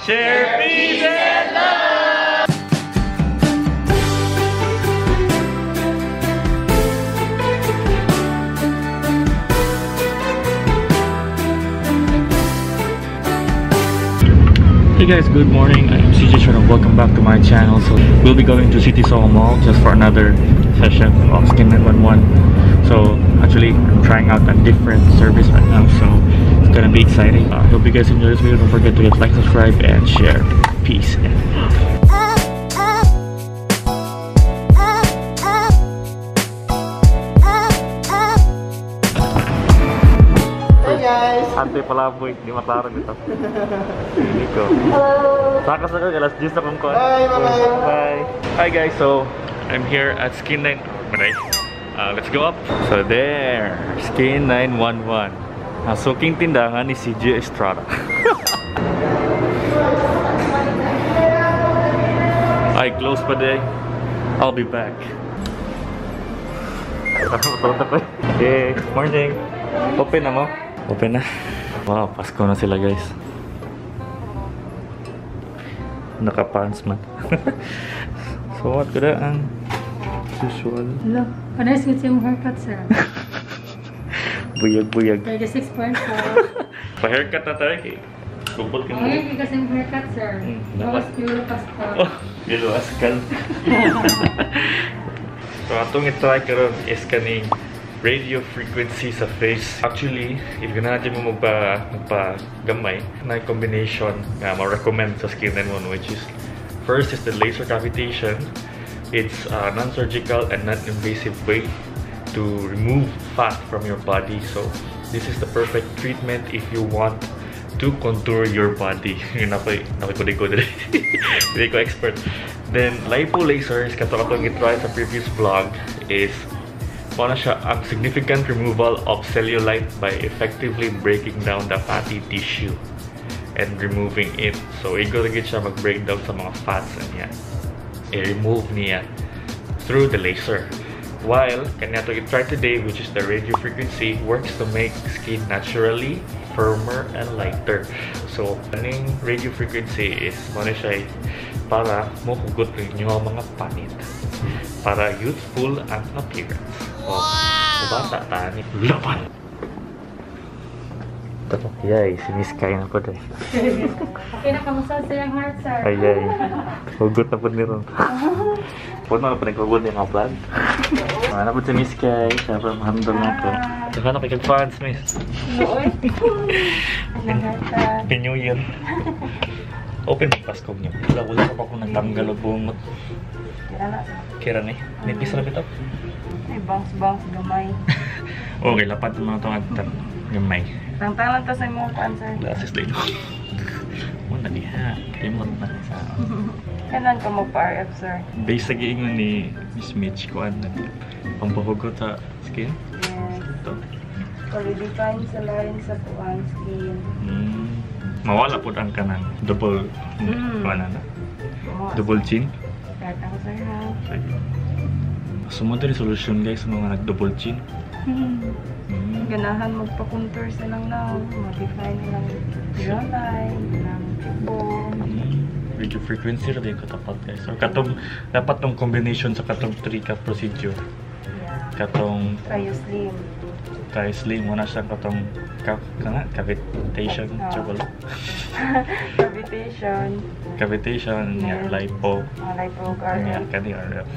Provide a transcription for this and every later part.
Share peace and love! Hey guys, good morning. I am CJ Chon and welcome back to my channel. So we'll be going to City Soho Mall just for another session of Skin 911. So actually, I'm trying out a different service right now, so it's gonna be exciting. I hope you guys enjoy this video. Don't forget to hit like, subscribe, and share. Peace and love. Hi guys! Ante pala boy, di maklaro nito. Nico. Hello! Saka sa alas 10 na kong kuwan. Bye! Bye-bye! Bye! Hi guys, so I'm here at Skin 9. Let's go up. So there, Skin 911. Nasuking tindahan ni CJ Estrada. Ay, close pa day. I'll be back. Hey, morning. Open na mo? Open na. Wow, Pasko na sila guys. Naka-pants man. So what ko na ang usual. Hello. Pares with yung haircut, sir. Buyag-buyag. 36.4. Pa-haircut na tayo. Kumpul ka na. Okay, kasi yung haircut, sir. Tapos puro Pascal. Oh, puro Pascal. So atong itry karon is kaning radio frequency sa face. Actually, if ganahan mo magpa-gamay, na combination nga ma-recommend sa Skin 911, which is first is the laser cavitation. It's a non-surgical and non-invasive way to remove fat from your body. So this is the perfect treatment if you want to contour your body. Hindi ko expert. Then lipo lasers, kato-katong itry sa previous vlog, is mao na siya ang significant removal of cellulite by effectively breaking down the fatty tissue and removing it. So igo lagi siya mag-breakdown sa mga fats niya. I-remove niya through the laser. While kanya to i-try today, which is the radio frequency, works to make skin naturally firmer and lighter. So kaning radio frequency is mao na siya para mohugot ninyo ang mga panit para youthful ang appearance. Wow! Bata ta ni laban. Yay, si Miss Kai na po dahil. Okay na, kamusta sa iyang heart, sir? Ay, ay. Hugot na po ni Ron. Huwag na po naghugot niya mga vlog. Ano po si Miss Kai? Siyempre, mahandol na po. Saka na kay fans, Miss. Happy New Year. Open mo Pasko niyo. Wala, wala pa akong nagtanggal o bungot. Kira ni. Nipis na bitaw. Ay, bounce-bounce, gamay. Okay, lapat ng mga itong agtan. Gamay. Tangtangan ta sa imong kuan, sir. Glasses dito. Mo na diha. Limot na sa. Kailan ka magpa-RF, sir? Based sa giingon ni Miss Mitch kuan na pampahugot sa skin. Yes. Ito. Solidifying sa line sa kuan skin. Mawala pud ang kanang double kuan na. Double chin. Start ako, sir, ha. Sige. Sumunod rin solusyon guys sa mga nag-double chin. Ganahan magpa-contour silang now. Modify nilang jawline, nilang cheekbone. Radio frequency rin yung katapat guys. So katong, dapat tong combination sa katong 3 ka procedure. Yeah. Katong Cryo Slim. Cryo Slim, wala siya katong cavitation. Cavitation. Cavitation, yeah, lipo. Lipo, RF. Yeah, kani RF.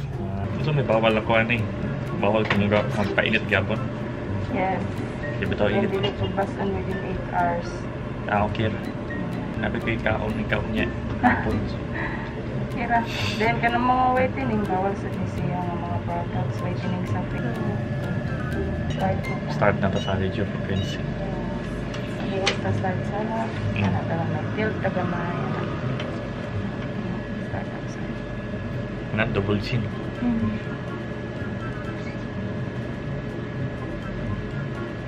So may bawal ako ano eh. Bawal kung magpainit gyapon. Yes. Di ba tao init? Hindi ko pasan within 8 hours. Ah, okay. Nabi ko ikaon, ikaw niya. Kira. Then, ka ng mga whitening, bawal sa siya ng mga products, whitening sa face. Start ko. Start na ta sa radio frequency. Yes. Sige, ta start sa na. Ano ta lang, nag-tilt, tagamay. Start ako sa. Na, double chin.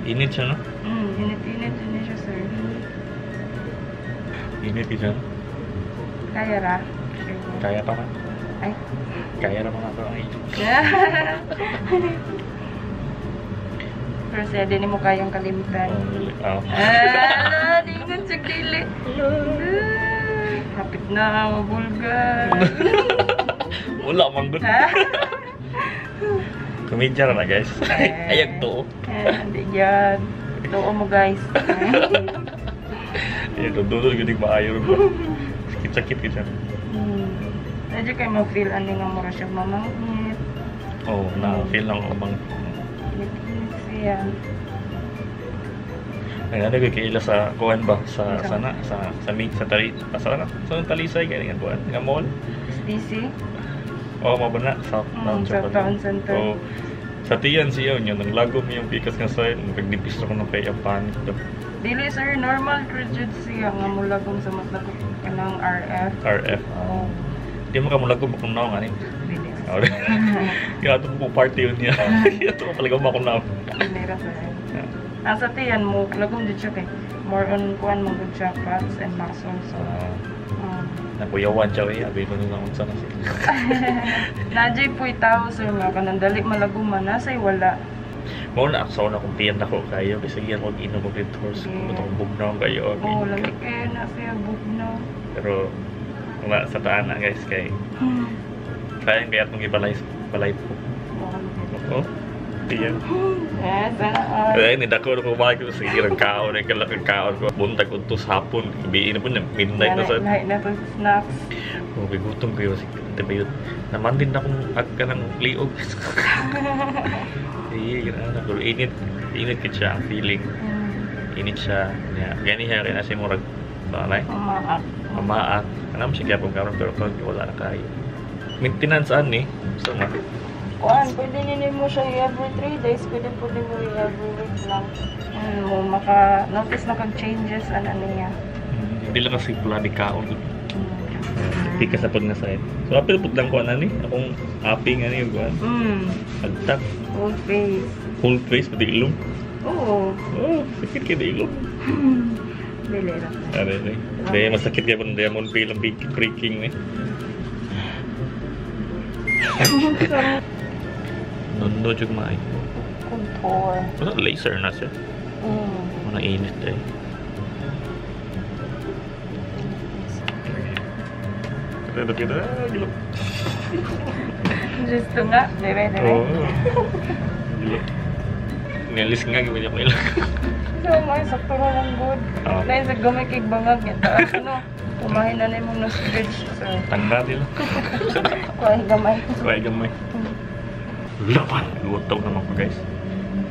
Init siya, no? Init-init din siya, sir. Init siya. Kaya ra? Kaya pa man. Ay. Kaya ra mga ito ang init. Pero siya, di mo kayang kalimtan. Oh, really? Oh. Ah, dingon siya dili. Na, mabulgar. Wala man gud. Komedya na guys. Ayag to. Hindi yan. Tuo mo guys. Ayag, dudol gud maayo. Sakit-sakit gud siya. Medyo kayo ma-feel ano nga mura siya mamangit. Oh, na-feel lang ako bang. Init siya. Ay, ano kaila sa kuan ba sa sana sa sa meet sa tali sa na sa Talisay kay nga kuan nga mall SDC. Oh, mao ba na sa Town Center. Oh, sa tiyan siya nya nang lagom yung pikas nga side nagnipis ra ko ng kay pan. Dili sir, normal rigid siya nga mulagom sa matag kanang RF. RF. Oh. Di mo ka mulagom akong naong ani. Dili. Kaya ato po party yun niya. Ato palagom akong naong. Dili ra sir. Ang sa tiyan mo, lagom dyan siya kay more on kuan mo gud siya fats and muscles. So, nakuyawan siya eh, abi ko nung unsa na siya. Najay po'y tao sir nga kanang dali malaguman nasay wala. Mao na sa una kong tiyan ako kayo kasi sige ako inom og Red Horse, kung bugnaw kayo. Oh, lami kayo na siya bugnaw. Pero wala sa taan na guys kay kaya kaya atong ibalay balay po. Oh. Tiyan. Yes, sana. Ay, nidako ko kumain ko sa irang kaon, ang kalakang kaon ko. Buntag udto sa hapon, gabi na po na midnight na sa. Lahi na to snacks. Okay, gutom kayo si Tibayot. Naman din akong agka ng liog. Ay, ganun na. Pero init, init ka siya ang feeling. Init siya. Gani siya, kaya nasa murag, balay. Mamaak. Mamaak. Alam siya kaya pong karon pero kung wala na kayo. Maintenance ani, so ma. Kuan, pwede nini mo siya every 3 days, pwede po din mo every week lang. Mo maka-notice na kag changes ano niya. Hindi lang kasi pula di kaon. Hindi ka sa pag na side. So apil pud lang ko ani, akong aping ani yung kuan. Agtak. Whole face. Whole face pati ilong. Oo. Oh, sakit kay di ilong. Dili ra. Are ni. Dili masakit kay pud diamond peel ang big breaking ni. Nundo jud maay. Contour. Wala laser na siya. Wala init eh. Kita kita gila. Gusto nga, bebe bebe. Oh. Gila. Nialis nga gawin ako ilang. So, may sakto na lang good. Lain sa gamay kay bangag niya taas no. Kumain na nimo na stretch so. Tanda nila. Kuhay gamay. Kuhay gamay. Laban! Gutom naman ko guys.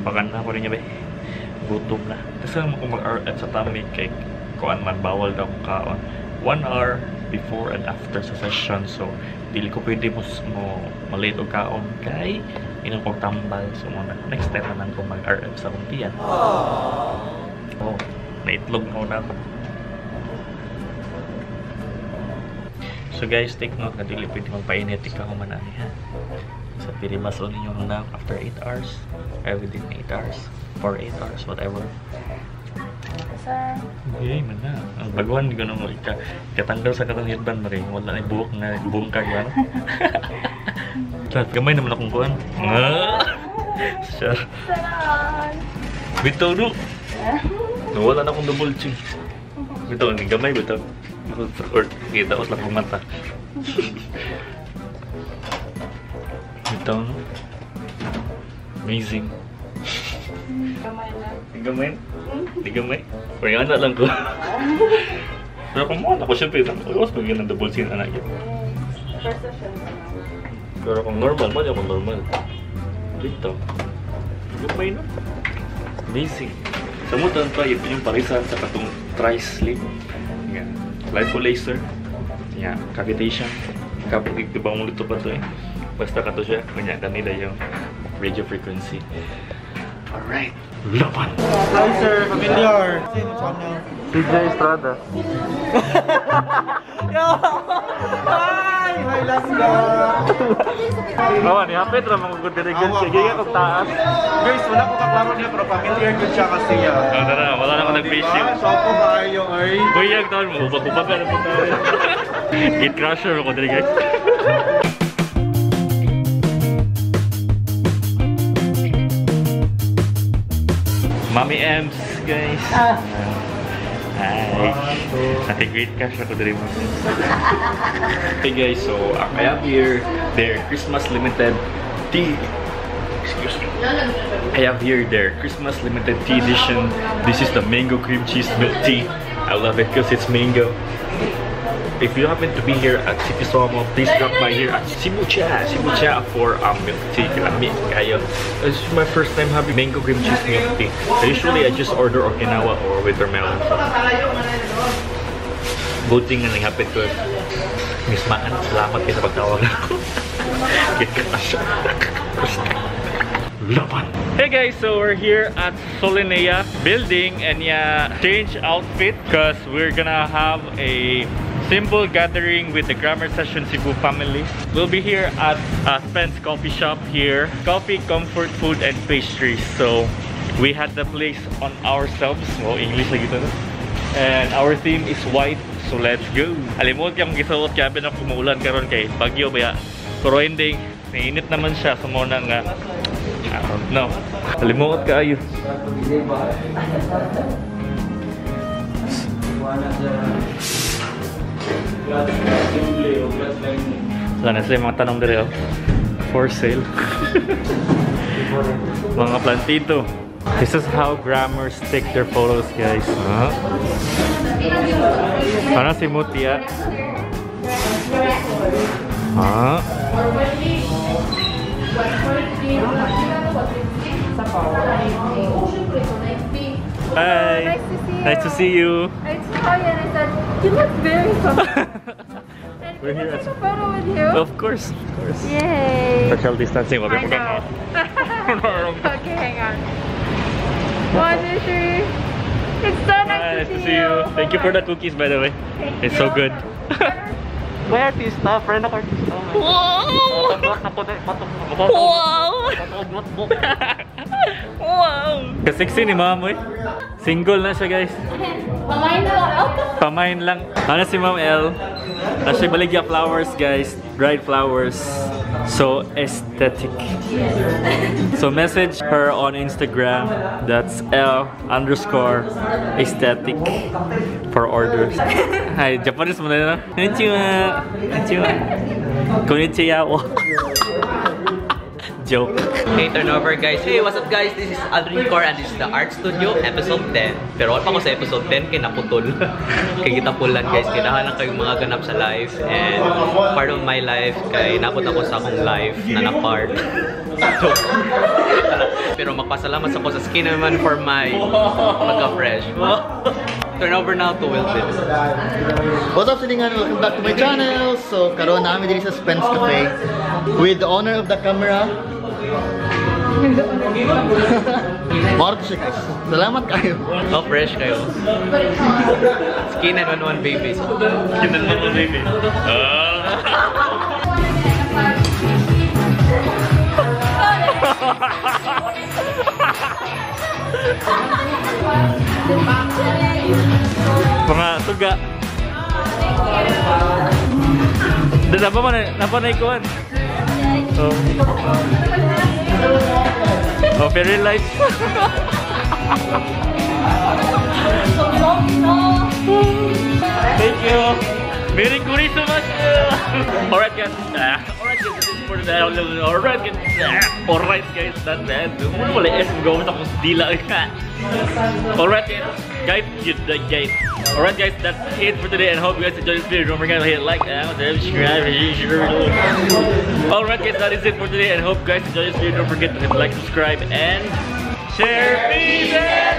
Pakan na ako rin niya ba. Gutom na. Kasi naman kung mag-RF sa tummy kay kuan man bawal daw kung kaon. 1 hour before and after sa session. So, dili ko pwede mo malate og kaon kay inom kog tambal. So, muna, next time na lang ko mag-RF sa akong tiyan. Oh, naitlog na ako. So guys, take note na dili pwede magpainit ikaw man ani ha. Sa pili mas on ninyo na after 8 hours, or within 8 hours, for 8 hours, whatever. Sir. Okay, man na. Ang baguhan ko nung ikatanggal sa katong headband mo rin. Wala na buhok na bungkag ba? Gamay naman akong kuhan. Sure. Sarang! Bitaw no! Nawala na akong double chin. Bitaw, hindi gamay bitaw. Or, kita ko lang kong mata. Bitaw no? Amazing. Gamay na. Gamay? Hindi gamay? Or yung anak lang ko. Pero kung mga ako, syempre, ako mas magiging ng double chin anak yun. First session pa lang. Pero kung normal, mali akong normal. Dito. Gamay na. Amazing. Sa mutan pa, ito yung parisan sa katong tri-sleep. Yeah. Lipo laser. Yeah. Cavitation. Kapag ibang mo dito pa to eh. Basta ka to siya. Kanya kanila yung radio frequency. Alright. Laban! Hi sir, familiar. Sino channel? CJ Estrada. Hi! Hi, Langga! Awa, ni hapit ra mga good dirigan. Sige ka kung taas. Guys, wala ko kaklaro niya pero familiar good siya kasi niya. Oh, tara, wala na ako nag-face shield. So ako kayo ay. Buyag taon mo, hubag-hubag ka na po tayo. Gate crusher ako diri guys. Mami Ems, guys. Hi. Ate, great cash ako diri mo. Hey guys, so I have here their Christmas limited tea. Excuse me. I have here their Christmas limited tea edition. This is the mango cream cheese milk tea. I love it because it's mango. If you happen to be here at CP Somo, please drop by here at Cebu Cha. Cebu Cha for milk tea. Lami kayo. This is my first time having mango cream cheese milk tea. So usually I just order Okinawa or watermelon. So good thing na nanghapit ko. Miss Maan, salamat kayo sa pagtawag ako. Get ka na siya. Laban. Hey guys, so we're here at Solinea building and yeah, change outfit because we're gonna have a simple gathering with the Grammar Session Cebu family. We'll be here at Spence Coffee Shop here. Coffee, comfort food, and pastries. So we had the place on ourselves. Well, English lagi ito. And our theme is white. So let's go. Alimot yung gisuot kaya na kumuulan karon kay bagyo ba ya. Pero ending, nainit naman siya so mo na nga. I don't know. Alimuot kaayo. Wala na sila mga tanong diri oh. For sale. Mga plantito. This is how grammars take their photos, guys. Huh? Para si Mutia. Huh? Hi. Nice to see you. Nice to see you. I saw you and I said, you look very familiar. And We're can here I at take a photo with you? Of course, of course. Yay. Social distancing. I know. Okay, hang on. 1, 2, 3. It's so nice, Nice to see you. Thank you for the cookies, by the way. Thank It's so you. good. May artista, friend ako artista. Wow! Wow! Wow! Kasexy ni ma'am, eh. Single na siya, guys. Pamain lang. Pamain lang. Ano si Ma'am L? Nasa baligya flowers, guys. Dried flowers. So aesthetic. So message her on Instagram. That's L_aesthetic for orders. Hi, Japanese mo na yun. Konnichiwa. Konnichiwa. Konnichiwa. Joke. Hey, turnover guys. Hey, what's up guys? This is Aldrin Core and this is the Art Studio episode 10. Pero wala pa ko sa episode 10 kay naputol. Kay gitapulan guys. Kailangan lang kayong mga ganap sa life and part of my life kay napot ako sa akong life na na-part. Joke. Pero magpasalamat ako sa skin naman for my pagka-fresh. Turnover now to Wilvin. What's up, silingan? Welcome back to my channel. So, karon namin diri sa Spence Cafe with the owner of the camera. Mark siya, guys. Salamat kayo. Oh, fresh kayo. Skin 911 baby. Skin 911 baby. Mga suga. Napa man, napa na ikuan. Oh. Oh, very light. Thank you. Merry Christmas. Alright guys. Alright guys, this is for the alright guys. Alright guys, that's the end. Wala S gawin akong dila. Alright guys. Guys, guys. Alright guys, that's it for today and hope you guys enjoyed this video. Don't forget to hit like and subscribe. Alright guys, that is it for today and hope you guys enjoyed this video. Don't forget to hit like, subscribe, and share. Peace out!